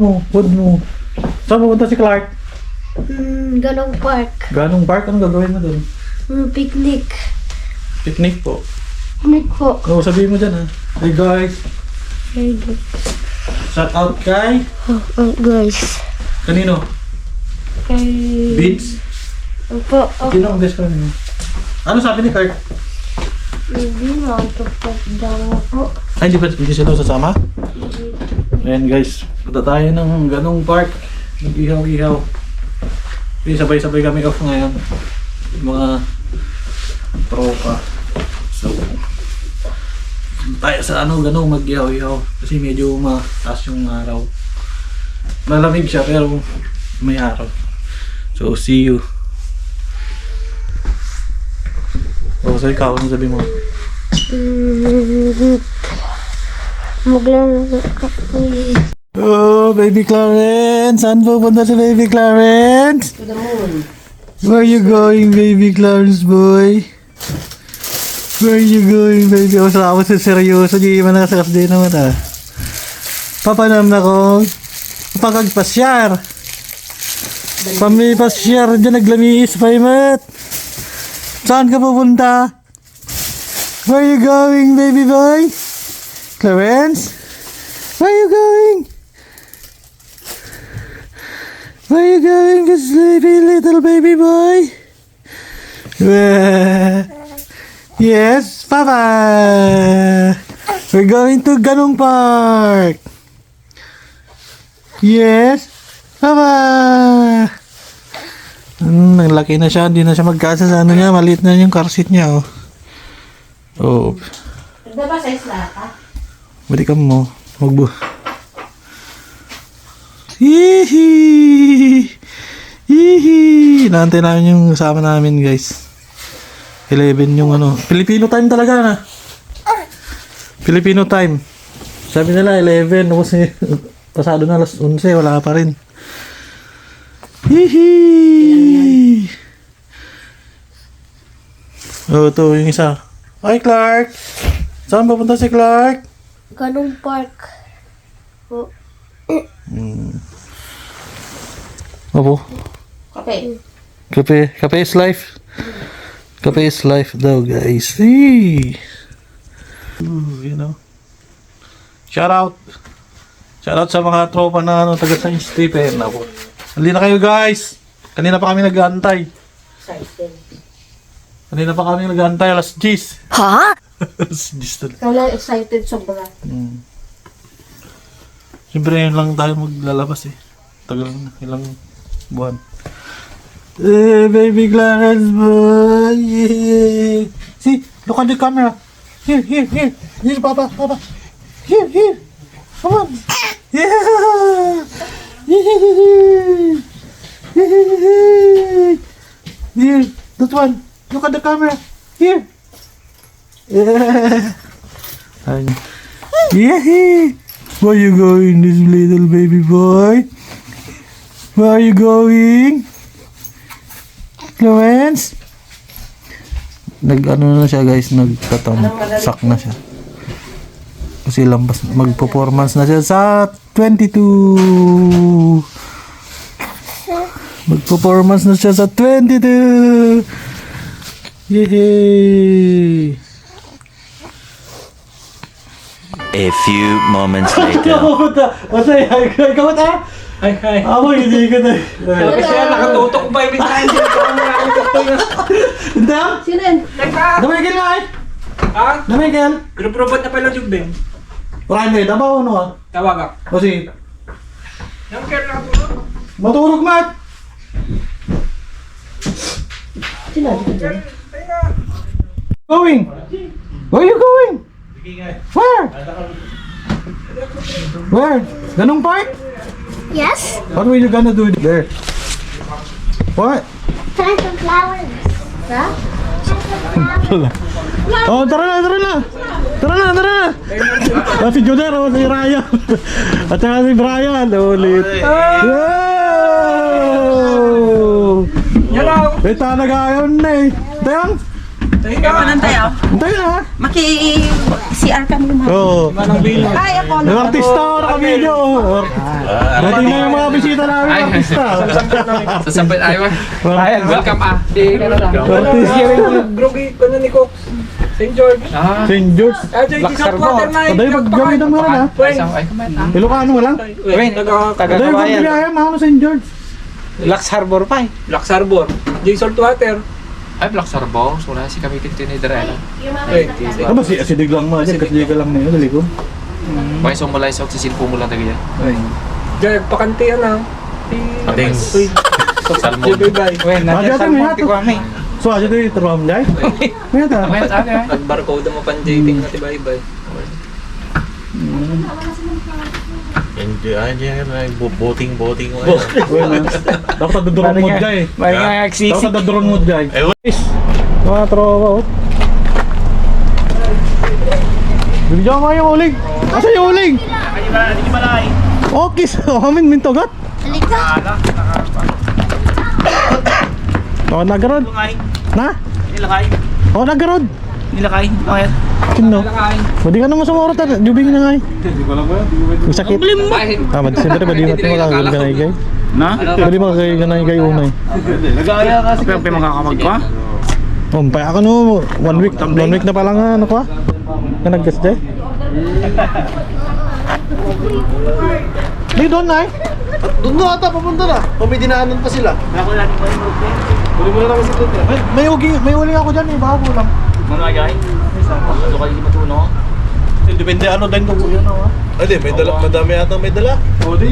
Food mo. Saan pupunta si Clark? Ganong park. Ganong park? Anong gagawin mo dun? Picnic. Picnic po. Picnic po. Oo, sabihin mo dyan ha. Hey guys. Very good. Shout out kay... Guys. Kanino? Kay... Beats? Opo. Sino ang best friend mo? Ano sabi ni Clark? Hindi na. Tupag daw po. Ay, hindi sila sasama? Ayan guys, punta tayo ng ganong park. Nag-ihaw-ihaw. Sabay-sabay kami off ngayon. Mga tropa. So, tayo sa ganong mag-ihaw-ihaw. Kasi medyo mataas yung araw. Malamig siya pero may araw. So, see you. O, so ikaw, ano sabi mo? Oh, baby Clarence! Saan pupunta si baby Clarence? To the moon. Where you going, baby Clarence boy? Where you going, baby? Oh, sa ako sa seryoso. Di man nakasakas din naman ah. Papanam na ko. Pagkagpasyar. Pamipasyar dyan naglamiis pa imat. Saan ka pupunta? Where you going, baby boy? Clarence? Where you going? Where you going, this sleepy little baby boy? Yes, Papa. We're going to Ganong Park. Yes, Papa. Naglaki na siya, hindi na siya magkasa sa ano niya, maliit na yung car seat niya, oh. Oh. Ganda ba size lahat, ha? Balikan mo. Magbu. Hihi. Hihi. Naantay namin yung kasama namin, guys. 11 yung Filipino time talaga na. Filipino time. Sabi nila 11 kasi pasado na alas 11 wala pa rin. Hihi. Oh, ito yung isa. Hi, Clark. Saan papunta si Clark? Ganong park. Po. Opo. Kape. Kape is life. Kape is life daw, guys. Hey. You know. Shout out. Shout out sa mga tropa na taga Science Stephen. Ako. Halina kayo, guys. Kanina pa kami nag-aantay. Size din. Kanina pa kami nag-aantay. Alas 10. Ha? Alas 10 talaga. Ikaw lang excited sobra. Siyempre, yun lang tayo maglalabas eh. Tagal na. Ilang buwan. Eh, baby Clarence boy! Yeah. See, look at the camera. Here. Here, Papa. Here. Come on. Yeah! Here, that one. Look at the camera. Here. Yeah. Yeah. Where you going, this little baby boy? Where are you going? Clarence? Na siya guys, sak na siya. Kasi lampas, mag-performance na siya sa 22. Mag-performance na siya sa 22. Yay! A few moments later. Masay, kamusta? Ay. Ako, hindi ka na. Kasi yan, nakatutok ba yung minsan? Hindi? Sino yun? Damigil nga eh. Ha? Damigil. Group-robot na pala yung Ben. Marami, dabaw ano ah. Tawag ka. Kasi, Yung care na katulog. matulog mat. Sino? Going? Where you going? Where? Where? Ganong park? Yes? What were you gonna do there? What? Plant some flowers. Ha? Oh, tara na. Ah, si Joner, oh, si Ryan. At saka si Brian, ulit. Wow! Hello! Ito, nag-ayon na eh. Tayang? Kapanan tayo. Tayo na ha. Maki-CR kami lumabas. Oo. Manang bilog. Ay, ako. Yung artista ako naka-video. Dating na yung mga bisita namin artista. Sasampit ayaw. Welcome Artista. Grogi, ano ni Cox? St. George. St. George. Ajay, di saltwater na Paday mag-gawin ng mga na. Ay, kumain. Ilocano mo lang. Wait, Paday mag-gawin mga St. George. Lax Harbor. Di saltwater. Ay, Black Sarbaw. So, si kami kintinay direla. Ano si asidig lang mo dyan. Kasi ka lang na yun. Dali ko. Bakit sumulay sa sisilpo mo lang tagay. Diyan, pakantiyan na. Pating. Salmon. Jibay. Aja tayo may hato. So aja tayo turuan jay. May hata. Nag-barcode mo pan JT na tibay-bay. Boting mo. Dapat dadurong mo jay. Dapat dadurong mo jay. Mga tropa oh. Bigyan mo yung uling. Asa yung uling? Okay, so amin mintogat. Oh, nagarod. Na? Nilakay. Oh, nagarod. Nilakay. Okay. Kino? Pwede ka naman sumurot na. Jubing na nga eh. Ang sakit. Ah, siyempre pwede mo makakagul ka na igay. Na? Pwede makakagul ka na igay unay. Nag-aaya kasi. Pero makakapag ka? Oh, pa ako no, 1 week na pa lang ano ko ah. Na nag-guest day. Di doon na eh. Doon na ata, papunta na. O may dinaanan pa sila. Ako lang ko yung group. Huli mo na naman si Tutra. May uling ako dyan eh, baka kulang. Mga gay. Ano kayo di matuno? Depende ano din kung yun ako. Hindi, may dala, madami ata may dala. O di,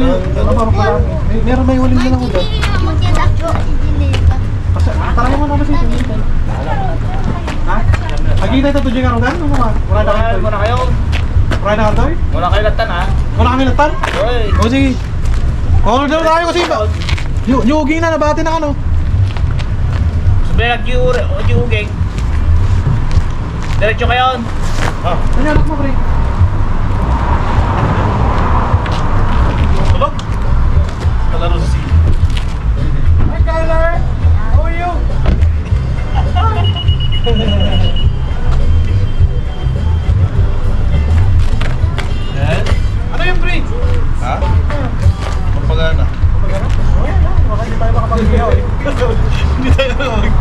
meron may uling din ako dyan. Tara naman ako sa ito. Ha? Agita ito to dyan ako dyan? Wala na kayo. Wala na kayo? Wala kayo latan ha? Wala kami latan? Oy. O sige. Order tayo kasi Yuging na, nabati na ano. Sabi nag-yuging. Diretso kayo. Nanyanak mo, pre. Tulog? Kalaro sa sila. Hi, Kyler! How are you? Ano yung pre? Ha? Pagpagana. Baka hindi tayo makapag-iyaw eh. Hindi tayo naman.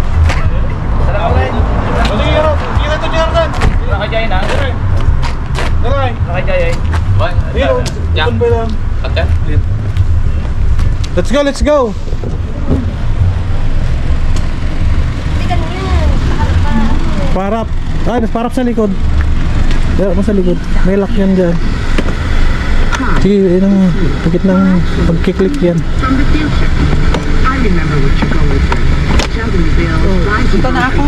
Tara ka rin. O sige, Yaro. Sige na ito, Jardan. Tara ka dyan ha? Daray. Tara ka dyan Dito. Ipon ba lang? Ate? Let's go, let's go. Parap. Ay, mas parap sa likod. Diyan mo sa likod. May lock yan dyan. Sige, yun ang pagkit ng pagkiklik yan. Ito na ako.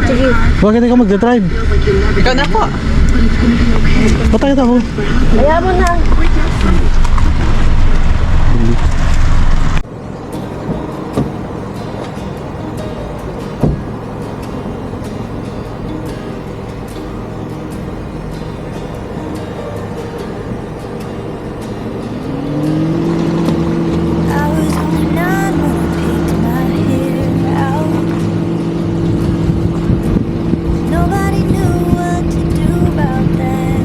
Sige. Bakit ikaw magdadrive? Ikaw na po. Patay ako. Kaya mo na. I was only 9 when I picked my hair out. Nobody knew what to do about that.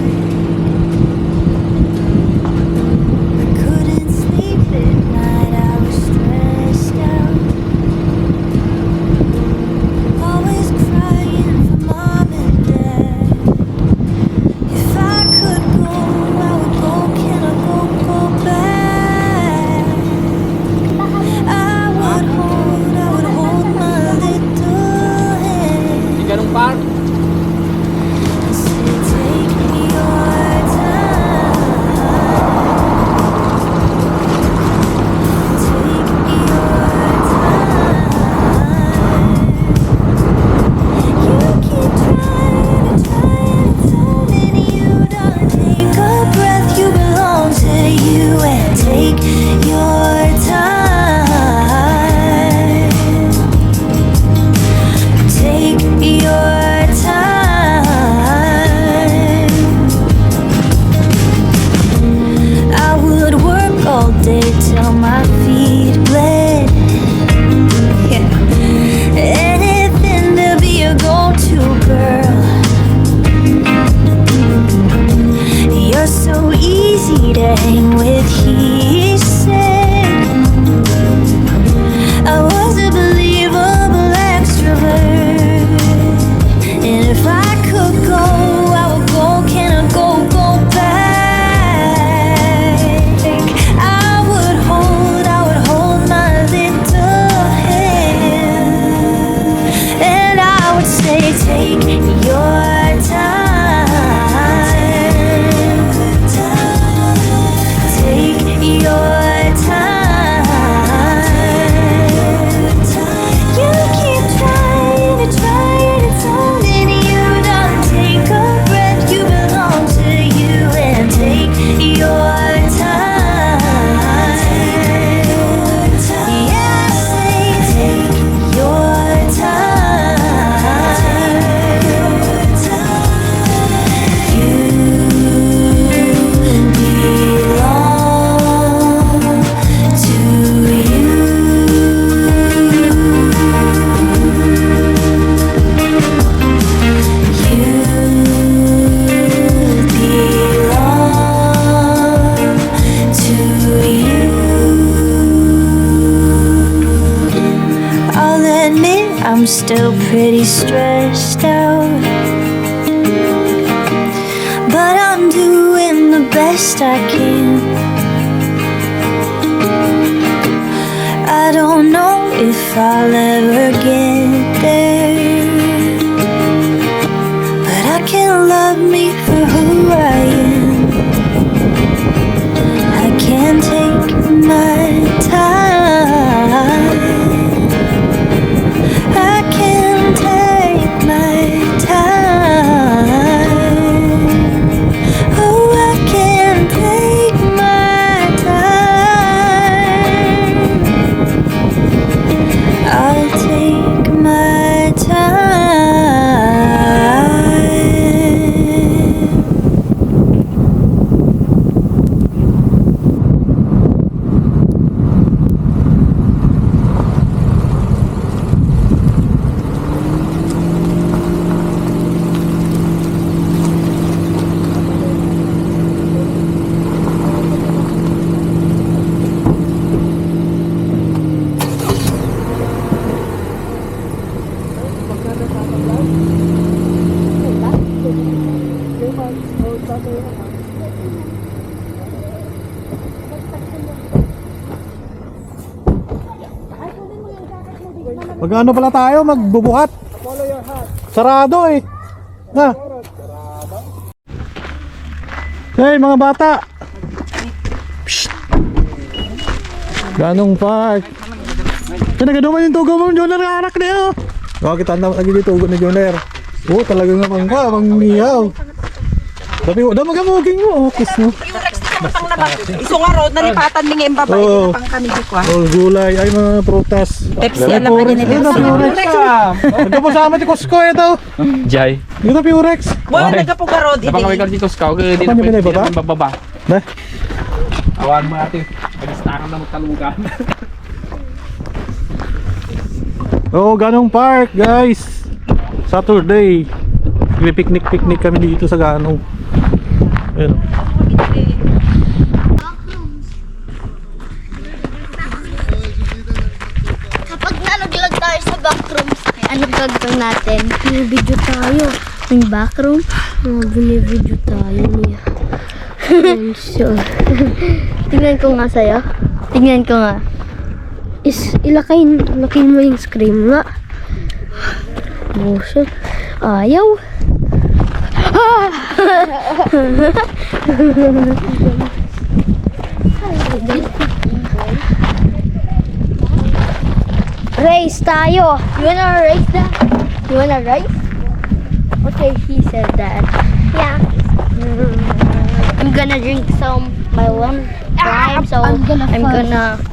still pretty stressed out. But I'm doing the best I can. I don't know if I'll ever get there, but I can love me for who I am. I can take my time. I can take my time. Oh, I can take my time. I'll take my time. Mag-ano pala tayo? Magbubuhat? Sarado eh. Na. Hey mga bata. Psst. Ganong park. Pinagaduman yung tugo mo, Joner, ang anak niya. Kita na lagi dito tugo ni Joner. Oh, talagang napangka, mangmiyaw. Sabi ko, magamuging mo, kiss mo. Yung Rex di ka pang nabang. Isunga road, nalipatan ni ngayon babae. Oo. Pang kami di ko. Oh, gulay, ay mga prutas. Pepsi, alam ka din ni Pepsi. Ito po sama ti Costco ito. Jai. Ito Purex. Wala nagkapuga road. Dapat kami kami dito sa di Paano na ba? pwede bababa. Na. Awan mo natin. Pag-stakan na magtalugan. Oh, Ganong Park, guys. Saturday. Picnic kami dito sa Ganong. Ayun. Kapag nalaglag tayo sa backrooms, ano gagawin natin? Binibidyo tayo. Yung backroom, binibidyo tayo niya. And so, tingnan ko nga sa'yo. Tingnan ko nga. Ilakayin mo yung screen nga. Buso. Ayaw. Ah! Race tayo. You wanna race that? You wanna race? Okay, he said that. Yeah. I'm gonna drink some my one time, so I'm gonna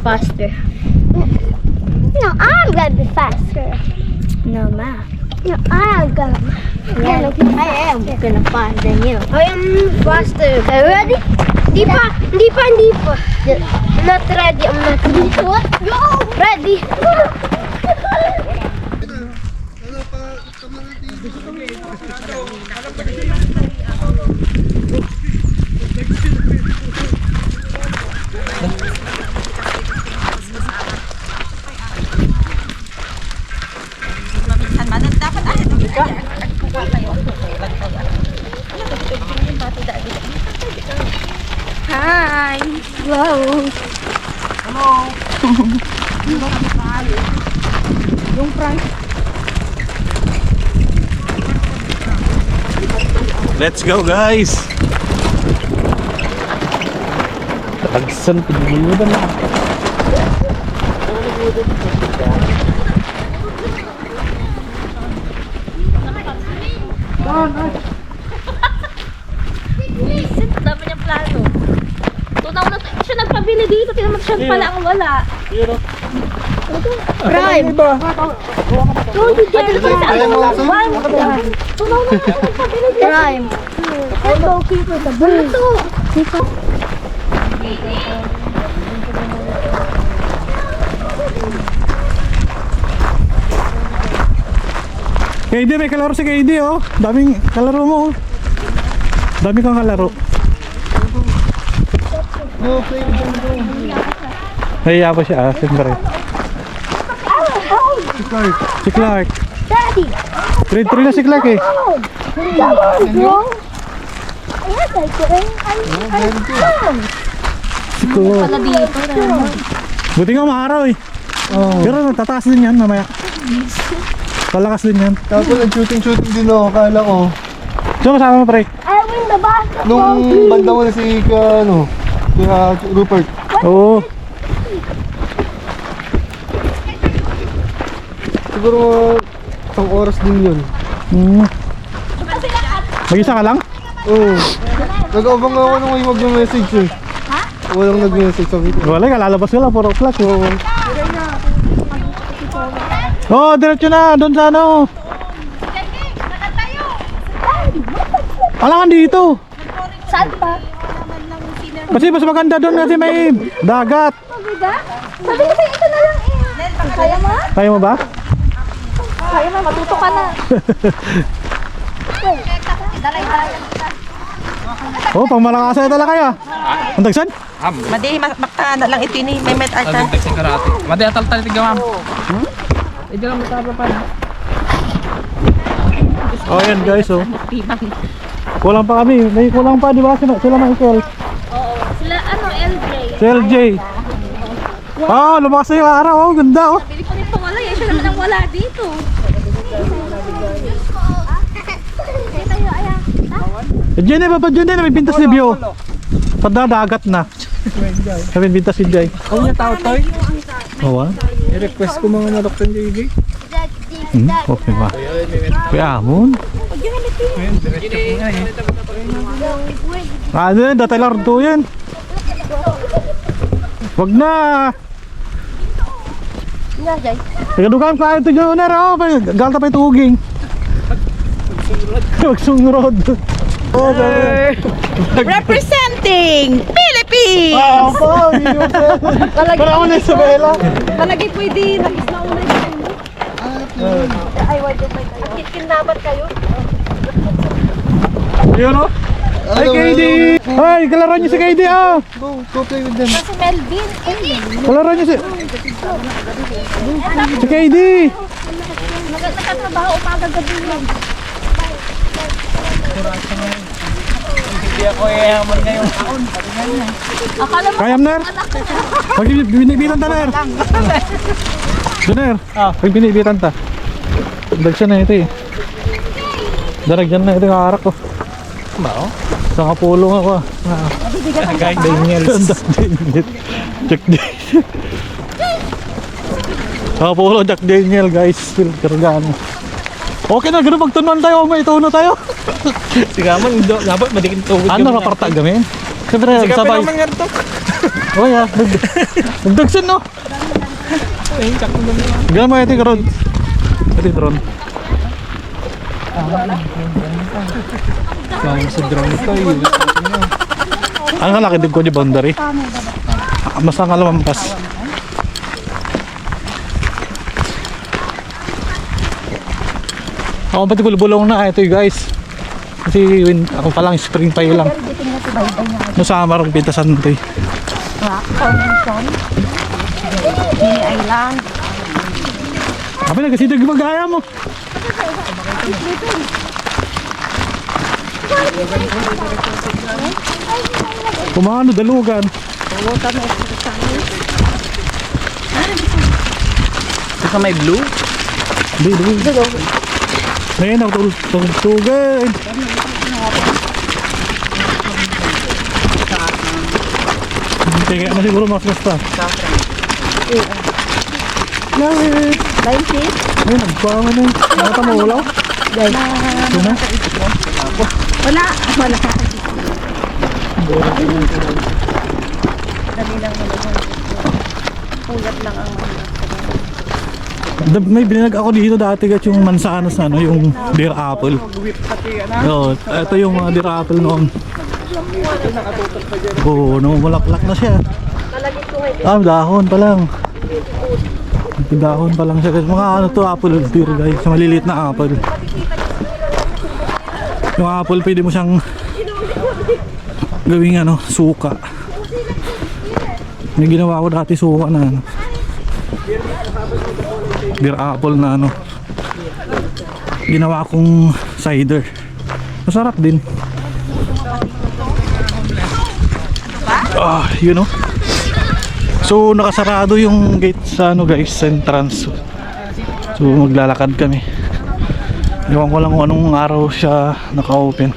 faster. No, I'm gonna be faster. No, ma. No, I'm gonna. Yeah, I am gonna faster than you. I am faster. Are you ready? Hindi pa. Not ready. I'm not ready. What? Go! Ready. Hi. Wow. Yung price. Let's go, guys. Tagsan pinuludan na. Dami niyang plano. Tunaw na siya nagpabili dito. Tinamag siya pala ang wala. Prime. Don't you dare. Tunaw na siya nagpabili dito. Prime. Ito, keeper. Ito. KD, may kalaro si KD, oh. Daming kalaro mo, oh. Dami kang kalaro. Nahiya pa siya, siyempre. Si Clark. ready. Grade 3 na si Clark eh. Come on, bro. Ayan, Cool. Buti nga maaraw eh. Pero tataas din yan mamaya. Palakas din yan. Tapos nag-shooting din ako, akala ko. Sino kasama mo, pre? I win the basketball. Nung banda mo na si Rupert. Oo. Siguro isang oras din yun. Mag-isa ka lang? Oo. Nag-abang ako nung may mag-message eh. Ha? Walang nag-message sa video. Wala ka, lalabas ka lang, 4 o'clock. Oo, diretso na, doon sa ano. Alangan dito. Saan pa? Kasi mas maganda doon kasi may dagat. Sabi ko sa'yo, ito na lang eh. Kaya mo? Kaya mo ba? Kaya mo, matuto ka na. Oo, pang malakasan talaga kaya. Ang dagsan? Madi, makta na lang ito ni. May met ata. Texting karate. Madi atal-tal tiga ma'am. Ito lang mataba pa na. Oh, yan guys, oh. Kulang pa kami. May kulang pa, di ba? Sila Michael. Sila, LJ. Si LJ. Oh, lumakas na yung araw. Oh, ganda, oh. Pili ko nito wala eh. Siya naman ang wala dito. Diyan eh, Papa Diyan eh. May bintas ni Bio. Padadagat na. May bintas si Jay. Ako niya tao toy. Oo, ah. I-request ko mga manok ng JJ. Okay ba? Kuya Amon. Ano yun? Dati lardo yan. Wag na. Nagadugan ka ito dyan na raw. Galta pa ituging. Magsungrod. Representing Philippines! Apa? Para ako na sa Bella. Talagay pwede. Nagis na una yun. Ay, wag yung may kayo. Kinabat kayo. Yun o. Ay, KD! Ay, kalaro niyo si KD ah! Go play with them. Si Melvin. Kalaro niyo si KD! Nagtatrabaho umaga-gabi lang. Hindi ako yayaman ngayon. Akala mo Kayam ner? Pag binibitan ta ner? Doner? Pag binibitan ta. Dagsan na ito eh. Daragyan na ito yung arak ko. Bao? Sa kapulong ako ah. Guys, Daniels. Jack Daniel. Sa kapulong Jack Daniel guys. Filtergano. Okay na, gano'n magtunuan tayo. May ituno tayo. Sigaman, dapat madikin tugod. Ano kaparta kami? Siyempre, Sigapan sabay. naman nga ito. Oh yeah, nagdagsan no? Ayun, sakto naman. Gano'n mo ito yung drone. Ito yung drone. Kaya sa drone ito, Ano nga laki ko di boundary? Mas ang alamampas. Ako pati bulbulong na ito guys. Kasi ako pa lang spring pa lang. No summer ang pintasan ito. Mini Island. Abi nagasidag magaya mo. Kumano dalugan. Ito sa may blue. Di. Ngayon ako tugan. Kaya na siguro mas basta. Lawit. 90? Ay, nagpama na. Nakata mo ulaw? Ito na. Wala. May binag ako dito dati gat yung mansanas na yung deer apple. Oo, ito yung mga deer apple noon. Oo, namumulaklak na siya. Dahon pa lang. Dahon pa lang siya. Mga ano to, apple deer guys. Maliliit na apple. Yung apple pwede mo siyang gawing ano, suka. May ginawa ko dati suka na ano. Deer apple na ano. ginawa kong cider. Masarap din. You know. So nakasarado yung gate sa ano guys, entrance. So maglalakad kami. Ewan ko lang kung anong araw siya naka-open.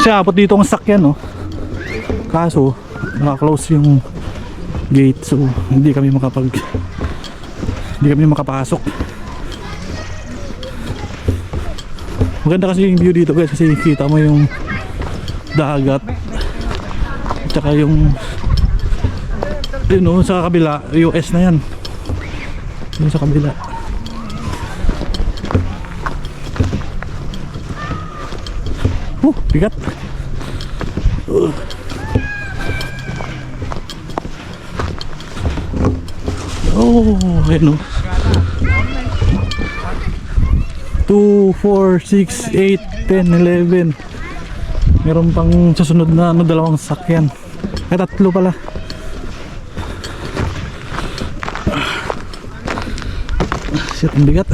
Kasi abot dito ang sakyan, no. Kaso naka-close yung gate, so hindi kami makapasok. Maganda kasi yung view dito guys, kasi kita mo yung dagat at saka yung sa kabila, US na yan. Yung sa kabila. Bigat. Ayun o. 2, 4, 6, 8, 10, 11. Meron pang susunod na dalawang sakyan. Ay, 3 pala. Shit, ang bigat.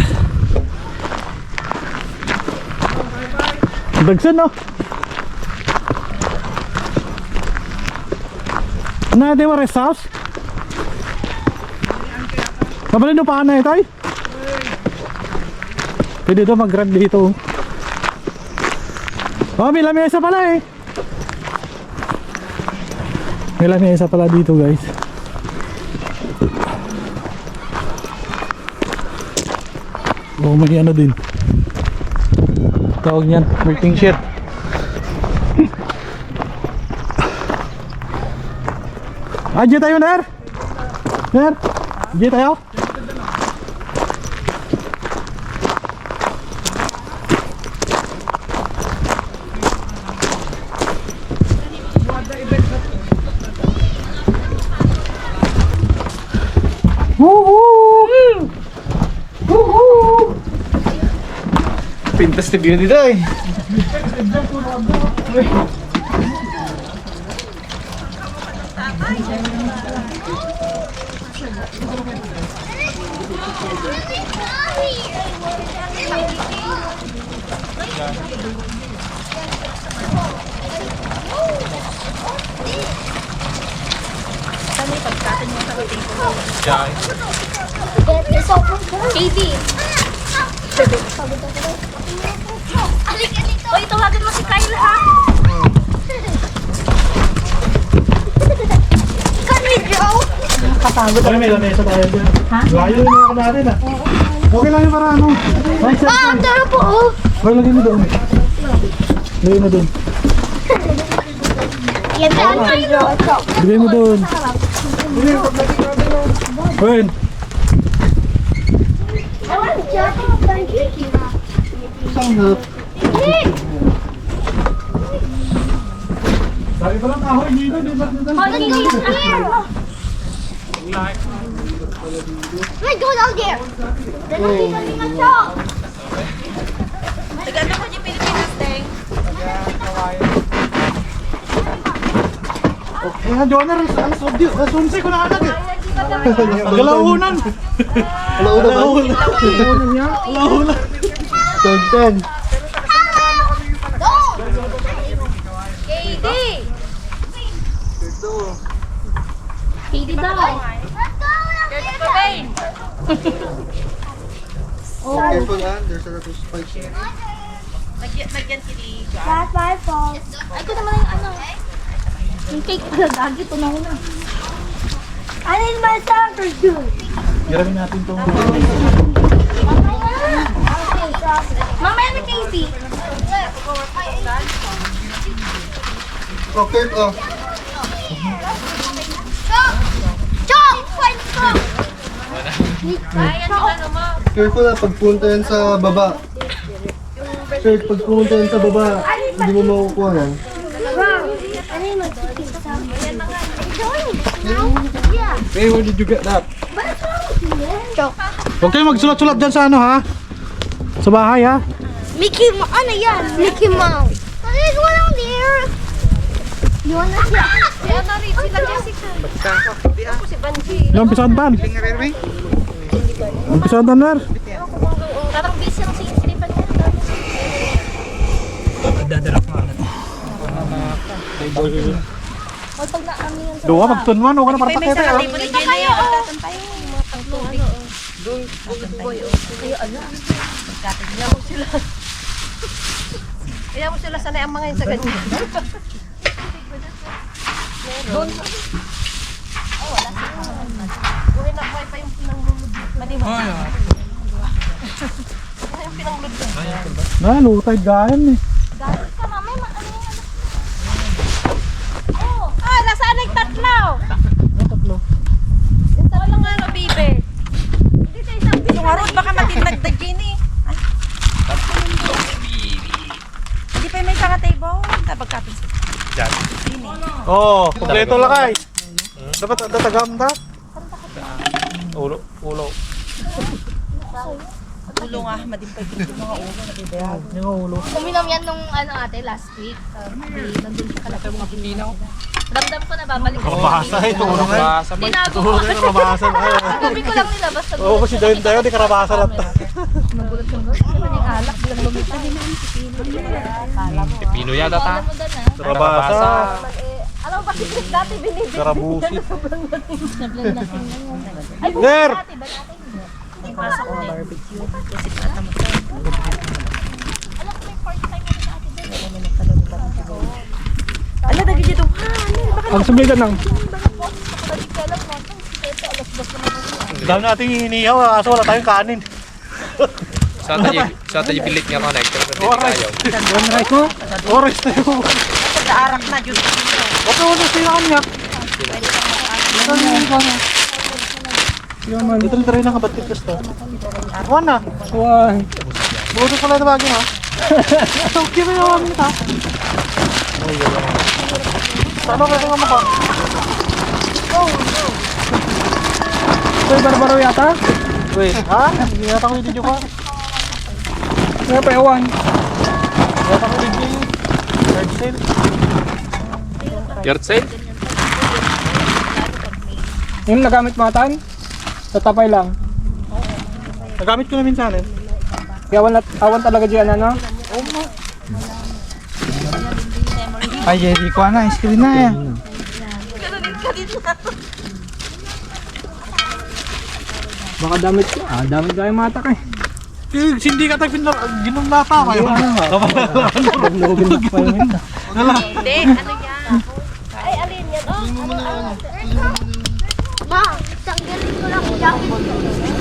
Dagsan, no? Ano natin mo, rest house? Kabalin mo pa na ito, ay? Pwede ito mag-grab dito. Oh, may lamesa pala eh. May lamesa pala dito guys. Oh, may ano din. Tawag niyan, working shed. Diyan tayo, Ner? Ner? Diyan tayo? Pintas na view dito eh. It's open for baby. Hoy, tawagan mo si Kyle, ha? Kami, Joe. Ay, may lamesa tayo dyan. Layo yung mga natin ah. Okay lang yung para ano. Ang tara po, oh. Or lagay mo doon. Lagay mo doon. Yan, Joe. Lagay mo doon. Fern. Sabi pa lang kahoy dito, di ba? Let's go down there. Then we'll see something on top. Naganda ko yung Pilipinas, Teng. Eh, Joner, alas 11 ko na agad eh. Galaunan. Alaunan ba? Galaunan. 10-10. Katie daw. Careful ah, there's a lot of spikes. Nagyan kini. That's my fault. Ay, ko naman yung ano. Yung cake pala, gagi. Tunaw na. I need my soccer shoes. Giramin natin itong... Mamaya na, Katie. Okay, oh. Careful ah, pagpunta yan sa baba. Sir, pagpunta yan sa baba, hindi mo makukuha yan. Hey, where did you get that? Huwag kayo magsulat-sulat dyan sa ano ha? Sa bahay ha? Mickey Mouse. Ano yan? Mickey Mouse. There's one on there. You wanna see? Kaya na rin sila Jessica. Ako si Banji. Yung pisahan pan. Yung pisahan pan, Ner. Parang busy lang si Stephen niya. Dadala ko nga natin. O pag naami yung sa Duwa, magtunman. Huwag ka na parang May pakete. saka ah. libo ni Jenny. Magkatan tayo. Mga tubig. Kaya mo sila. Kaya mo sila sanay ang mga yun sa ganyan. Doon. Oh, wala sila. Buhay na buhay pa yung pinanglulod. Mali mo. Buhay yung pinanglulod. Lutay gayan eh. Galit ka, mami. Ano yung anak mo? Ah, nasaan ang tatlo? Tatlo. Yung tatlo nga no, bibe. Hindi tayo isang bibe. Yung harot, baka matinag na Jenny. Hindi pa may saka table. Tabagkapin siya. Oo, kompleto lakay. Dapat tatagam ta. Ulo. Ulo nga, madimpay dito mga ulo na bibe. Yung ulo. Uminom yan nung ate last week. Nandun siya kalapit. Mga pipinaw. Ramdam ko na babalik ko. Karabasa ito. Ulo nga. Basa mo. Tinago ko. Karabasa. Sabi ko lang nilabas. Oo, kasi dayon tayo. Di karabasa lang. Nagulat yung girl. Ano yung alak? Bilang lumita. Pipino yata ta. Alam mo doon Karabasa. Alam mo ba, dati binibig. Karabusit. Nablan natin na yun. Ay, Ner! dati ba natin? Pasok ko barbecue. Kasi patama ko. Alam ko may part time na ate doon. Ala, dagi dito. Ha, ano? Baka Ang sumigan lang. Balik ka lang mo. Si Tete alas 2 na naman. Dami nating hinihaw. Kaso wala tayong kanin. Sa tayo pilit nga connect. Pero hindi tayo. One rice mo? Orange tayo. nag-aarak na dito. Okay, wala siya kanya. Ito rin na kabatit ko ito. One na. One. Buto pala na bagay ha. Ito, kira yung amin ito. Saan ba ito nga maka? Ito yung barbaro yata? Wait, ha? Hindi yata ko yung video ko. Ano pa ewan? Yata ko yung video yun. Third sale. Yard sale? Yung nagamit mo atan? Tatapay lang. Nagamit ko na minsan eh. Kaya awan talaga dyan ano? Ay, Jerry ko na. Screen na eh. Baka damit ko. Damit tayo matak eh. Hindi ka tayo ginumlata kayo. Naglogin na pa yun. Hindi, ano yan? Ay, alin yan? Oh, Ma, tanggalin ko lang yung jacket.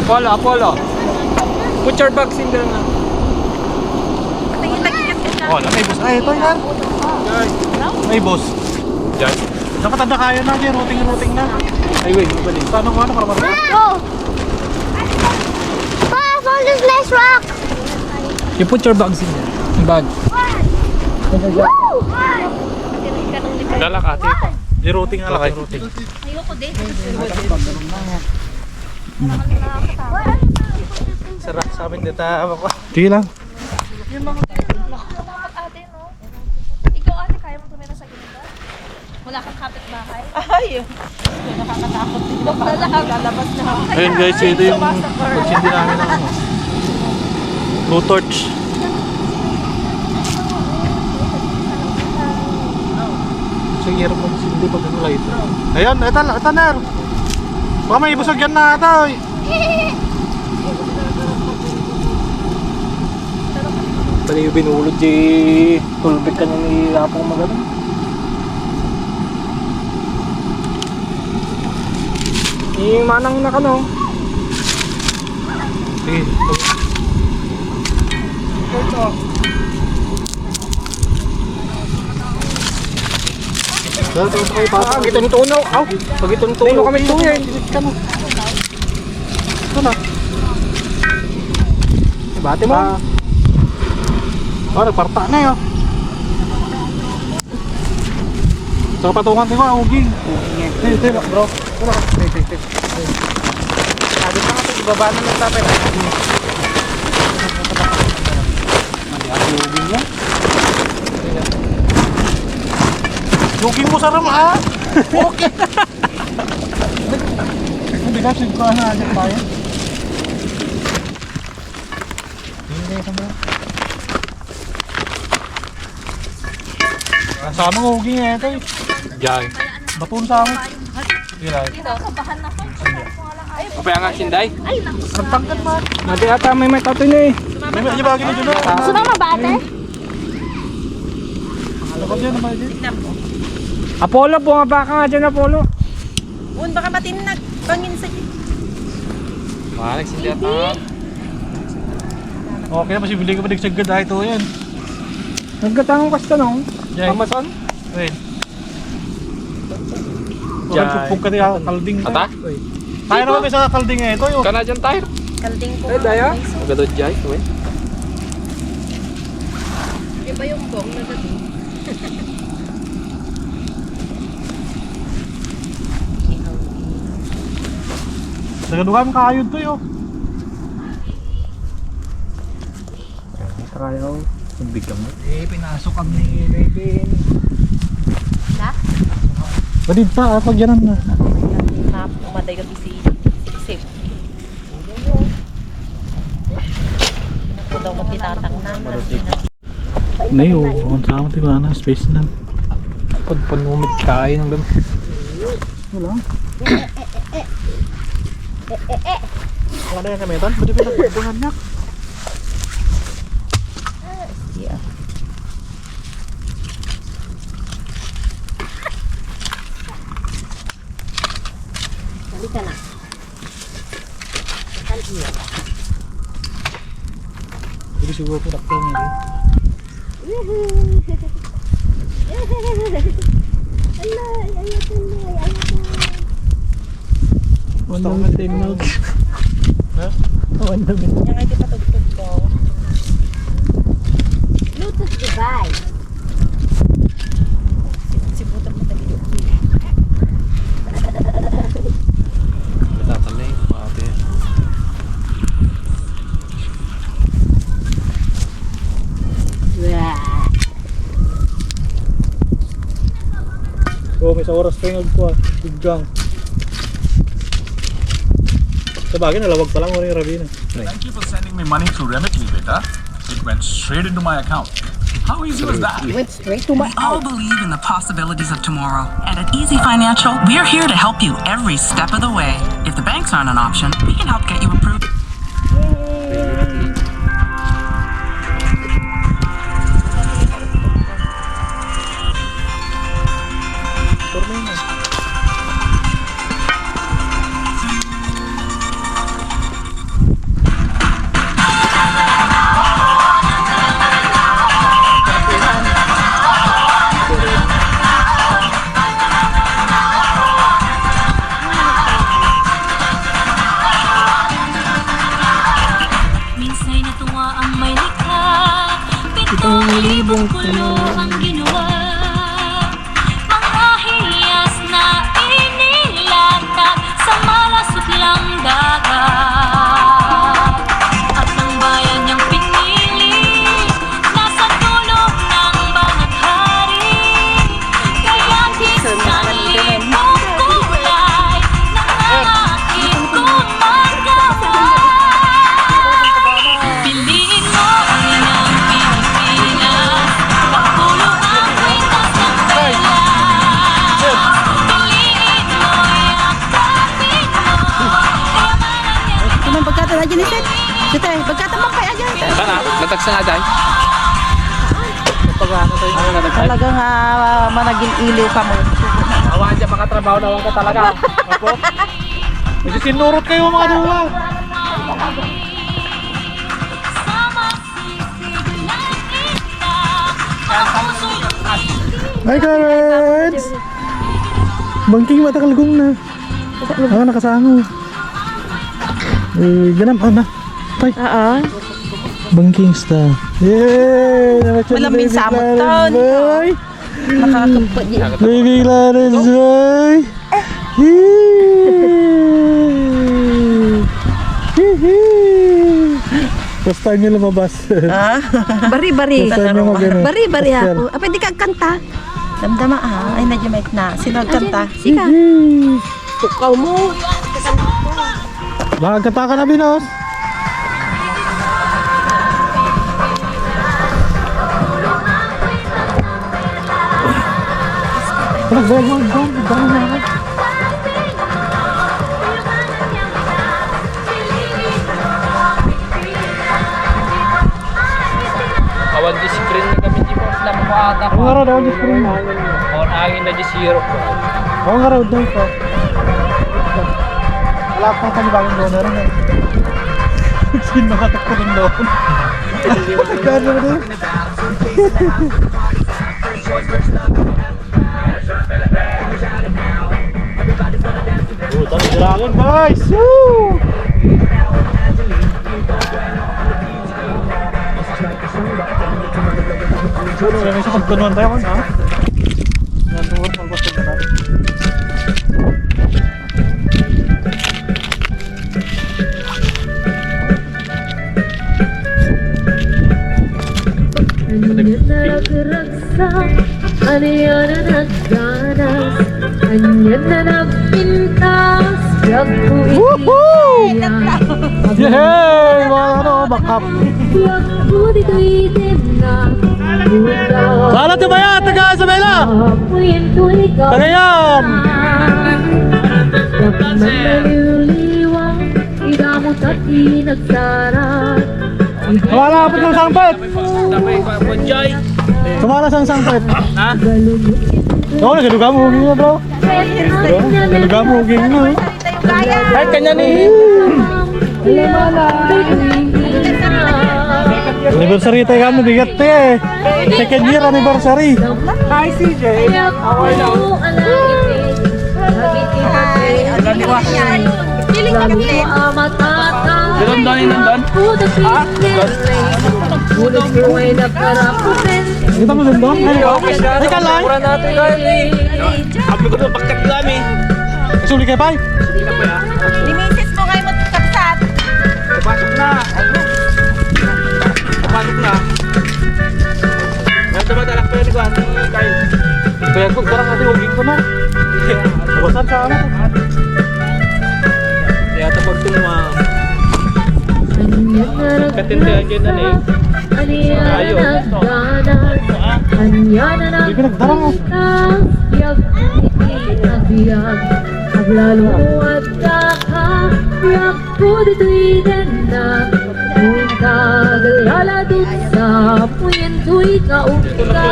Apollo. Put your bags in there na. tingin nagkikat ka siya. Oh, may boss. Ay, ito yan. May boss. Diyan. Dapat tanda kaya na dyan. Routing na. Ay, wait. Mabalik. Paano nga para marami? Go! Pa, I found this nice rock! You put your bags in there. Yung bag. Dala ka ate. I-routing nga lang. Ayoko din. Sarap sa amin dito. Sige lang. Ate, no? Ikaw ate, kaya mo tumira sa ganito? Wala kang kapitbahay? Ay, nakakatakot dito. Lalabas na ako. Ayun guys, ito yung pagsindi namin ng ano. No torch. Sige, hirap magsindi pag ano light. Ayan, ito na. Baka may ibusog yan na ito. Pwede yung binulod si tulbik ka nung ihapong magano. Yung manang na ka no? Sige. Ito kayo pa. Gitong tuno. Aw! Pag itong tuno kami tuwin. Ito na. Bate mo. Oh, nagparta na yun. Saka patungan ko ang uging. Ito, bro. Sabi pa nga ibaba na ng tapay. Uging mo sa ram ha? Okay. Hindi ka, siguro na agad tayo. Sama ko, huwag nga ito eh. Jai. Batun sa amin. Kira. Kapaya nga sinday. Nagtangkat man. Mati ata may tato na eh. May medyo bagay na dyan na. Gusto bang mabate? Lakad yan naman dyan. Apollo, bumaba ka nga dyan, Apollo. Un, baka matinag. Bangin sa Maalik si Diyata. Okay, mas ibili ka pa nagsagad dahil ito yan. Nagkatanong kasta nung. Jai. Amazon? Wait. Jai. Pagpupog ka niya, kalding ka. Ata? Tayo naman sa kalding eh. Ito yun. Kana dyan tayo. kalding ko. Eh, daya. Ang gadod Jai. Uy. Iba yung bong na gabi. Nagadugan kaayod to yun. Tayo. Bigyan mo. Eh, pinasok kami ni Raven. Na? Badid pa, pag yan na. Na, umaday gabi si Sip. Ako daw magtitatang na. Nayo, kung saan mo diba na, space na. Pag panumit kain ng dami. Wala na yan kami, Tan. Pwede ba nagbubuhan niya? Yeah. Halika na. Pwede siguro po dakto niya. Gusto ko mag-10 Ha? Yung ay di patugtog ko. Bluetooth device. Si Butang matagilid. Tatalay. Ate. So, may sa oras pa yung agpo. Biggang. Sa bagay, nalawag pa lang mo yung Ravina. Thank you for sending me money through Remitly, beta. It went straight into my account. How easy was that? Went straight to my We all believe in the possibilities of tomorrow. And at Easy Financial, we're here to help you every step of the way. If the banks aren't an option, we can help get you approved. Minsa'y natuwa ang may likha, 7,000 pulo ang ginawa. Mga hiyas na inilatag sa malasuklang dagat. At ang bayan niyang pinili, nasa dulo ng banaghari. Kaya kinsanli mong kulay ng aking gumagawa. Piliin mo ang iyong Pilipinas, pagpulo ang kwintas ng tela. Piliin mo, yakapin mo, kayamanan niya. Kumang pagkata na dyan ni Seth. Sete, pagkata mo kaya dyan. Kana? Latag sa nga Jai. Talagang managing iliw ka mo. Awan dyan makatrabaho na ka talaga. Apo? Kasi sinurot kayo mga duwa. Hi, Karens! Bangking matakalgong na. Ah, nakasango. Eh, ganam, na. Tay. Bangking star. Yay! Malamig samot ton. Boy! Nakakapag Baby Clarence, boy! First time nyo lumabas. Bari-bari. First time nyo mag-ano. Bari-bari Pastel. ako. Pwede ka kanta. Damdama Ay, medyo may na. Sino kanta? Sika. Tukaw mo. Magkata ka na, Binos. Pinagbayad mo doon. Dami na ako. Awan di screen na kami di boss lang mo ata Ang araw daw, just rin. on angin na di zero ko. Ang araw daw ko. Wala pa kami bagong doon na rin eh. Sino nakatakpo rin doon? Gano mo din? Dami dragon guys! Woo! Siguro kami sa pagtunuan tayo ha? Nanduwan pag gusto na natin. Hanya na nagdanas, hanya na nagpintas, yaku itiyak. Yehey! Mga ano, bakap! Yaku dito'y dimna, Sana tumaya! Taga sa Bela! Tagayan! Yaku manaliwliwang, idamot at inagsarat. Tumala po ng sangpet! Damay ko po joy. Tumala sa sangpet! Ha? Oo, nagaluga mo huging na bro! Nagaluga mo huging na eh! Ay kanya ni. Anniversary tayo kami, bigat tayo eh! Second year anniversary! Hi CJ. How are you? Doon nandun? Ha? Kita mo din doon? Ay kalay! Mura natin guys. Sabi ko doon pagkat kami. Suli kayo pay! Limisis mo kayo magkapsat. Pasok na. Pasok na. Yan diba dalak pa yun ko ati Kyle. Kaya ko, parang natin huging ko na! Bawasan sa ano? Kaya ito pag tumuha. Katindihan dyan na eh. Ayaw. Hindi pinagdarang mo! Aglalo at kakayak ko dito'y ganda. Kung kagalala doon sa puyen to'y kaunta.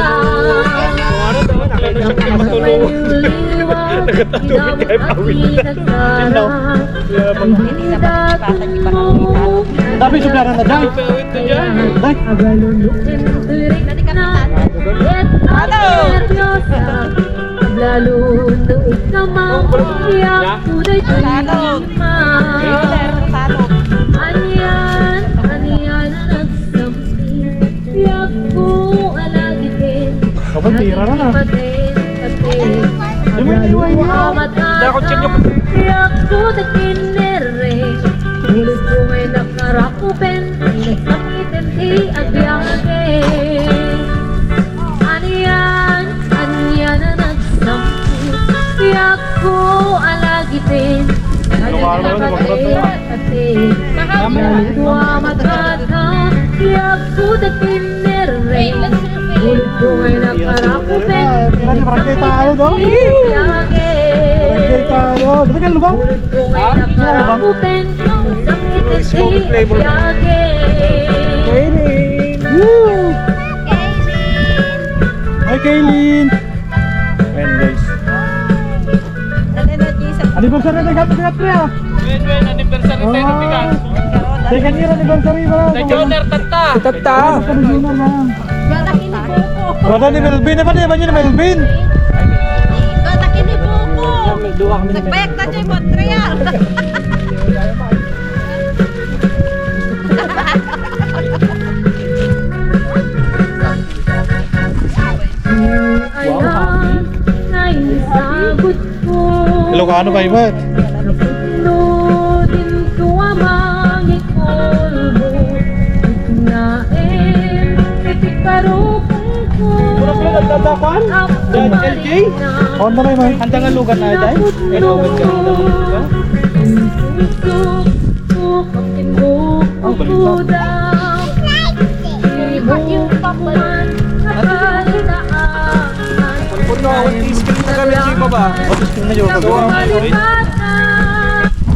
Tapi sudah na dyan! Day! Lalo nung ikamang iyak ko na'y Anyan na nagsampi, iyak ko alagitin. Kapag tira na na! Iyak ko na kinere, ulit ko may nakarakupen, nagsakitin di agyake. Anyan na nagsampi, iyak ko alagitin. Nalituwa matata, iyak ko na kinere, ulit ko may nakarakupen, Barangay talo do? Barangay talo! Dito ka lubang? Kaylin! Woo! Hi Kaylin! Ayan guys. Anniversary na gabi-gabi pre ah! Wen, anniversary tayo ng bigas. Second year anniversary ba? Nag-owner tata. Tata. Wala ni Melvin na ba niya? Ba niya ni Melvin? Gata kinibuko. Nagpayak na dyan, Montreal. Ilocano kayo ba? LJ? Honda na yun. Handa nga lugan na dahil. Lugan ka handa nga lugan. Oh, Pagpunta ako, i-screen na kami ba? Na yun.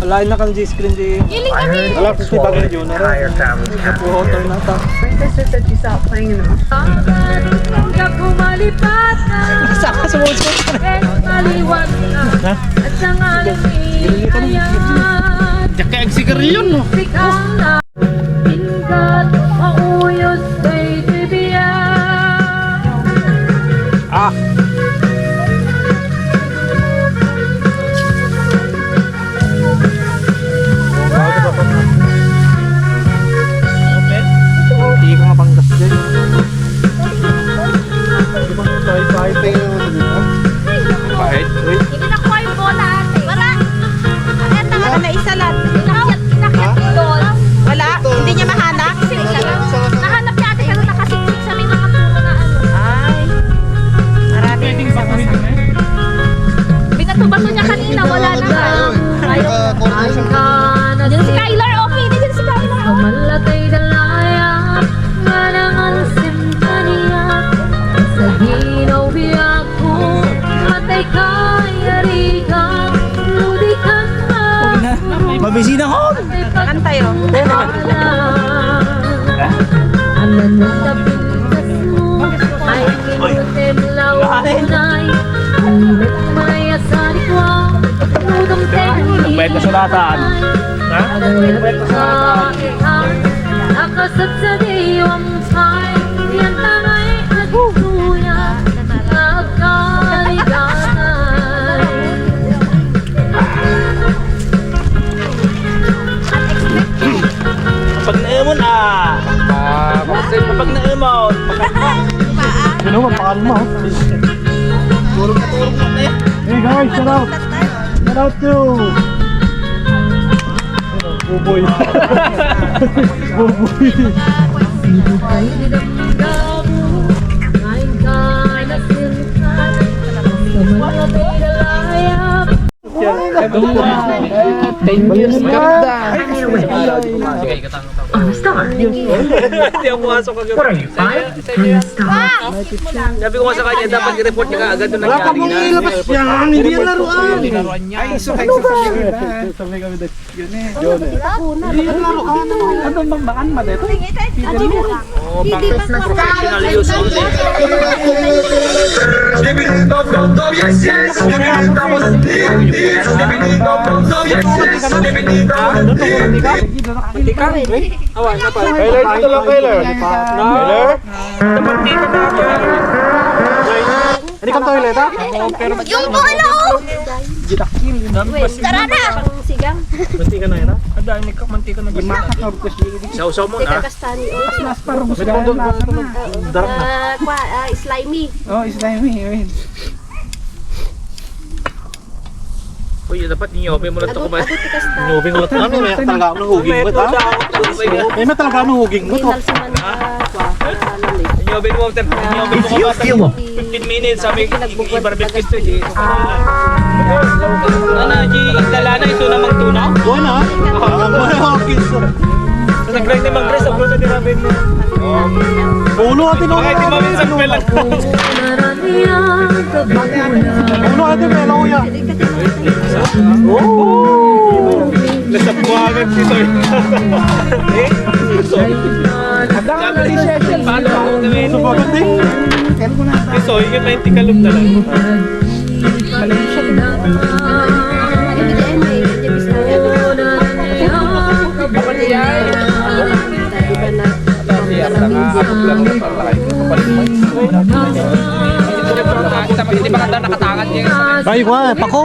Alain na kang G-screen di. Giling kami. Alam ko si bagay na yun. Hotel na ta. Saka sumusunod. Ha? Diyak kaya sigarilyon mo. Ah. Hindi ko nga panggas dyan. Kahit. Hindi nakuha yung bola ate. Wala. Eto nga na isa lang. Inakyat doon. Wala? Hindi niya mahanap? Nahanap niya ate pero nakasiksik sa may mga puno na ano. Ay. Marami. Binato-bato niya kanina. Wala na. Ayaw. Diyan si Kyler. Okay. Diyan si Kyler. Malatay dalaya nga naman simpanya sa ginaw biyak ko matay kay ka ludi ka na Mabisina ko. Kanta yun. anan ng tapintas mo ay kinutin launay ulit maya sa likwa nudong tengi Bayad na sulatan. Ha? Agayat sa ikan nakasat sa diwang tay yan tangay at tuya nagkaliganay Pag naimon ah. Pag naimon. Sino ba? Pakal mo. Hey guys, shout out. Shout out to Buboy. Buboy. ay dinamdamu ngayon ka nasinta sa mga pilalayap 10 years ganda. Hindi ako pumasok agad. Sabi ko nga sa kanya, dapat i-report niya agad doon Wala ka mong ilabas yan. Hindi yan laruan. Ay, so kaya sasabihin na. Sabi kami dito. Yun eh. Yun eh. Hindi yan laruan. Ano bang baan ba dito? Oh, pang professional use only. Hindi ka? Awan na pa. Kyler, dito lang Kyler. Kyler? Hindi ka toilet ha? Yung bola oh. Tara na. Sigang. Manti ka na yun ha? Sausaw mo na. Kastani oh. Darap na. Slimy. Uy, dapat niyo, may mulat ako ba? Moving ulit. Ano may talaga ako ng huging mo ha? May talaga ako ng huging mo to. Niyo, mo 15 minutes sabi i-barbecue to. Ano, dala na ito namang tuna? Doon ha? Ang huging so. Nag-grind na mag-dress, ang bruto din namin. Ulo natin ako. Kahit di maminsan pala. Ulo natin may lauya. Nasap ko agad si Soy. Sabi ni Sheshel, paano ako gawin? So bakit eh? Si Soy, yung 90 kalog na lang. Hindi ba kada nakatangan niya? Ay, pako.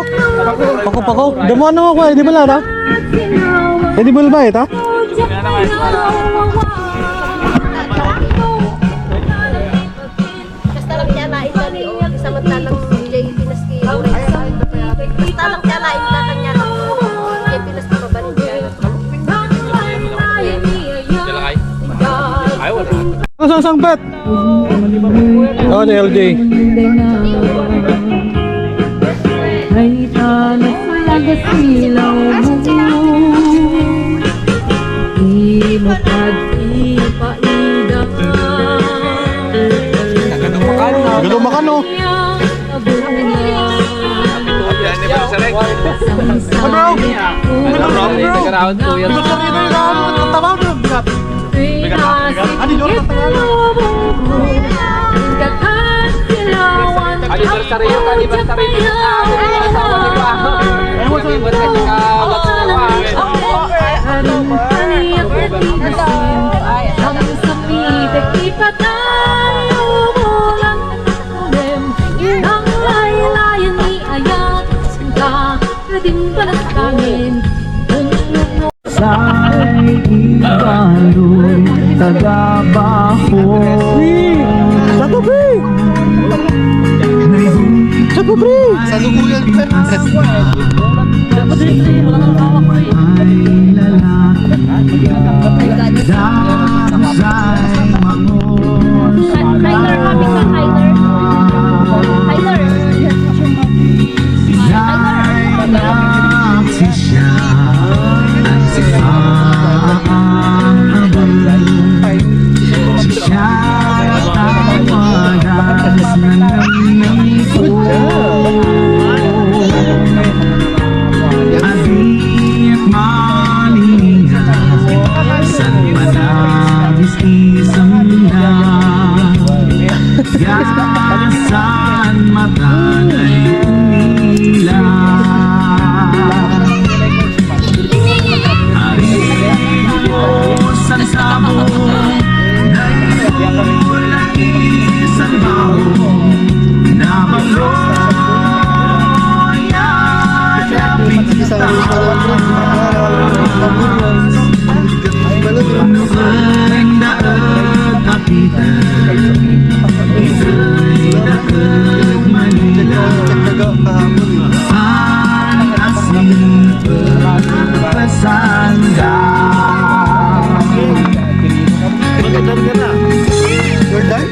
Pako. Damo ano ako eh, di ba lara? Eh, di ba ba ito? Kastalang niya na ito ni o samantalang Jay Pinaski. Kastalang niya na ito kanya na Jay Pinaski mabanin niya. Ay, wala. Ano sang pet? Oh, ni LJ. ay tanas lagasilaw mo di mo pag-ipaida Ganun makan oh. Nag-round to yan. Anniversary yun, anniversary yun. Asawa ni Paco. Anniversary ka, Sa'y ibaloy tagabaho. Sa lubuyan pa. Saan matanay umila Arisan sabo Naiulan isang baho Nabaloya Nukang daag kapitan Isa'y dakag Manila Ang asin pagpasanda You're done?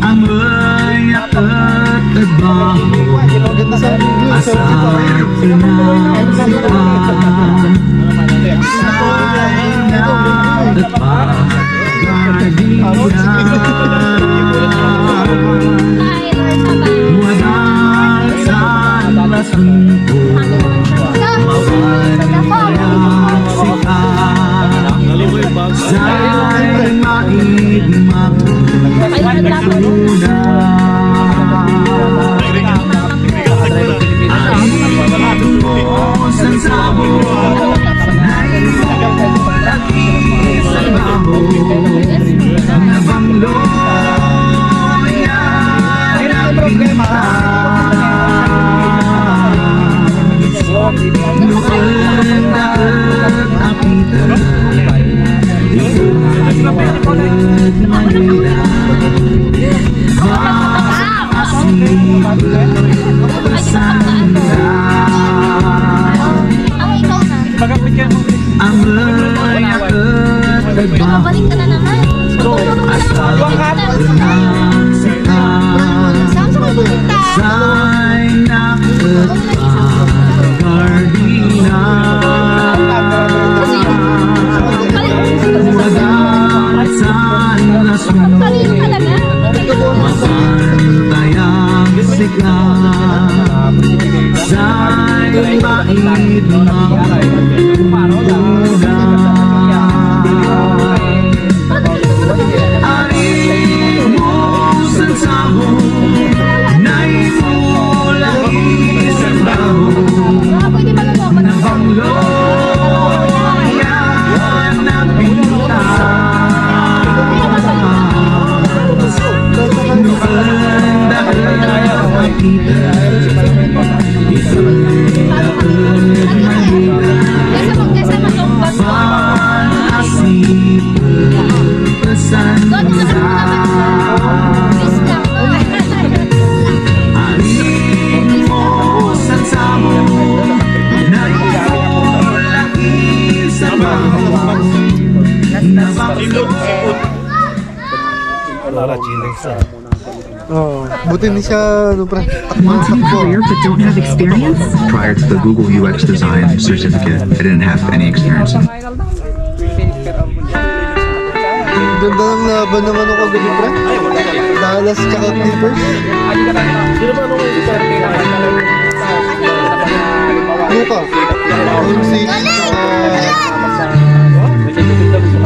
Amoy at tagbaho Asal pinagsipan Sa'y nagpagalian Wadal sa'y masunto Mawan kayak sikat Sa'y maigmang San sabo lagi sa babo nabanglo yan ang noon na apitan ikot Manila asip pasanda ang layak at nagbaho asal ng sikat sa'y nakapagardina wagat sa'y nasunod mapantayang sikat sa'y mait Oo. Buti hindi siya, ano pre, Want a new takbo. career but don't have experience? Prior to the Google UX design certificate, I didn't have any experience in Ganda ng laban ng ano kagabi pre. Dallas tsaka Clippers. Ano pa? Golden State tsaka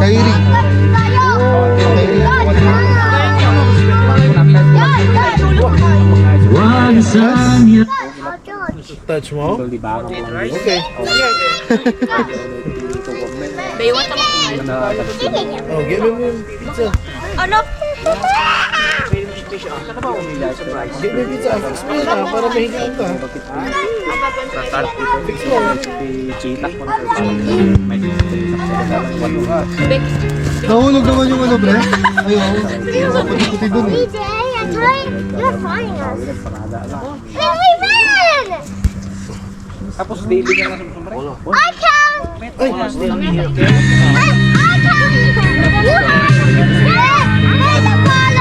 Kyrie. Touch mo? Okay. Baywat naman. Oh, give me yung pizza. Ano? Give me pizza. Fix mo yun para mahigilan ka. Fix mo. Nahulog naman yung ano pre. Ayaw. Puti-puti dun eh. DJ, I'm trying. You're flying us. Can we win? Tapos daily niya na sumsumre. I can. I can. You have. Hey, the ball.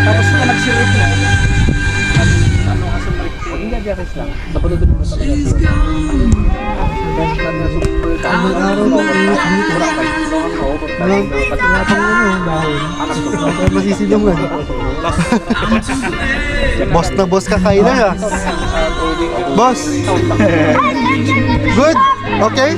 Tapos na nag-sirip mo. Ano ka sumre? Huwag nga diaris lang. Napanood mo sa Ang araw na masisilungan. Boss na boss ka Kyler ah. Boss. Good? Okay?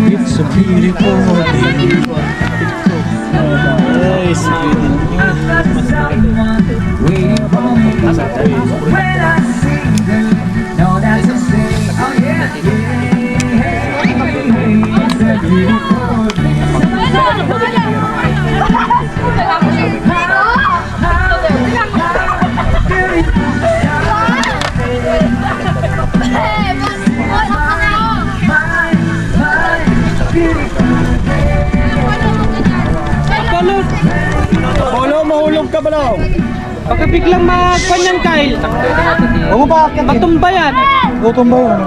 It's a beautiful day. Nice. Polo, mahulog ka ba lang? Baka biglang magpanyan, Kyle. Huwag mo pa akit. Matumba yan. Gutom ba yun?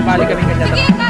Balik kami kanya. Sige ka.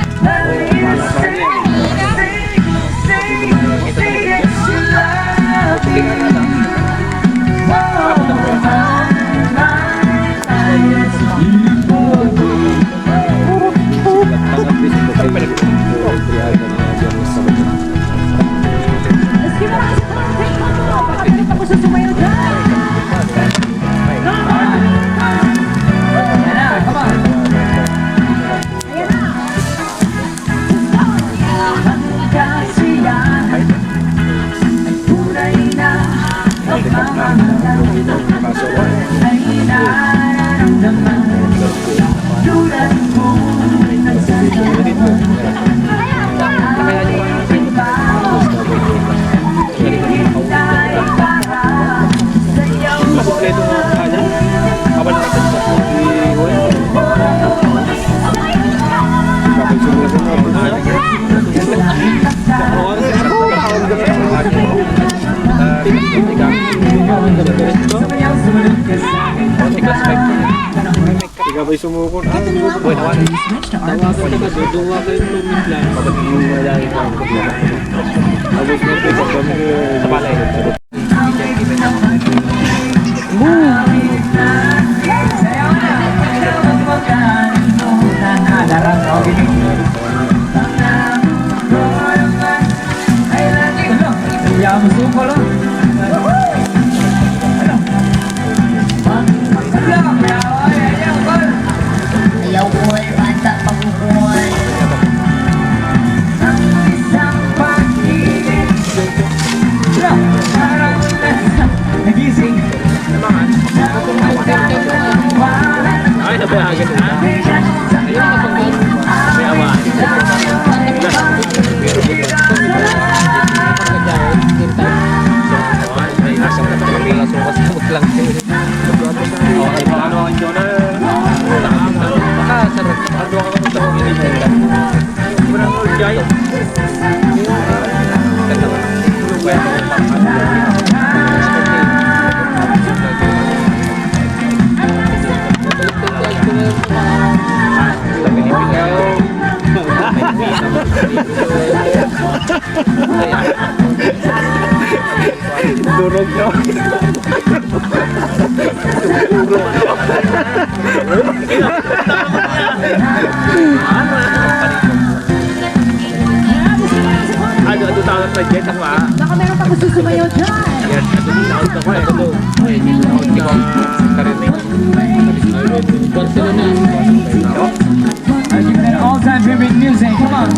All-time favorite music, come on.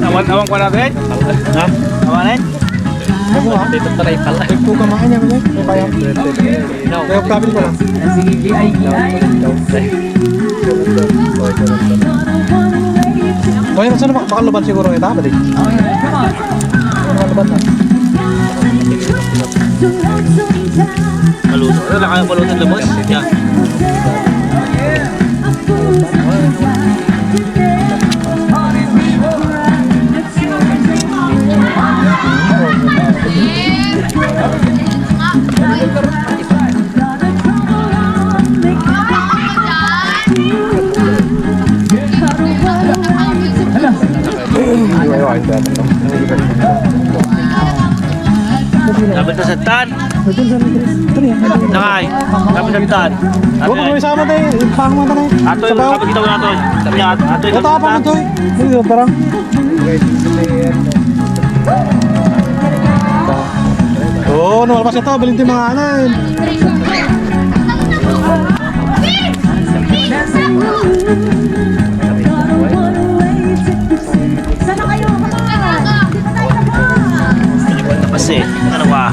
Awan-awan ko natin? Ha? Awanin? Dito taray pala. Ito kamain niya mo. Kaya. Kaya kabin ko lang. Kaya sana makaluban siguro ito. Ba di? Makaluban na. Maluto. Ano lang kayong maluto na boss? Yan. Dapat sa tan. Nakay. Dapat sa tan. Huwag mo isama tayo. Pangman tayo. Ato yung kapag kita ko na to. Sabi niya ato yung Ito apa mo to? Ito parang. Oh, numalpas ito. Bilhin tayo mga anan. Sana kayo kasi ano ba?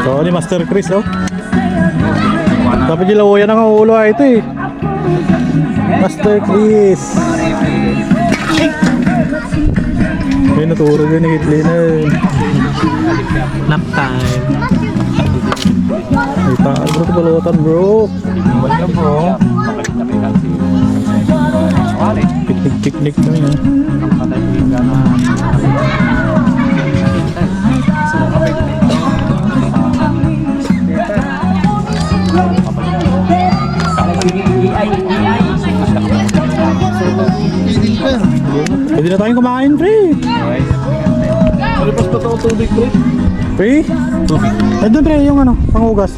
Ito ni Master Chris oh. Dapat dilawayan ang ulo ito eh. Master Chris. May naturo din ni Hitler na. Nap time. Ay taas bro, balutan bro. Wala bro. Picnic kami ha. na tayong kumain, pre. Palipas pa ito tubig, pre. Pre? Tubig. Nandun, pre, yung ano, panghugas.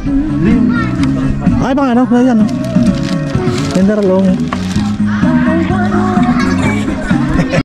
Ay, pang ano, yan. Mineral, oh.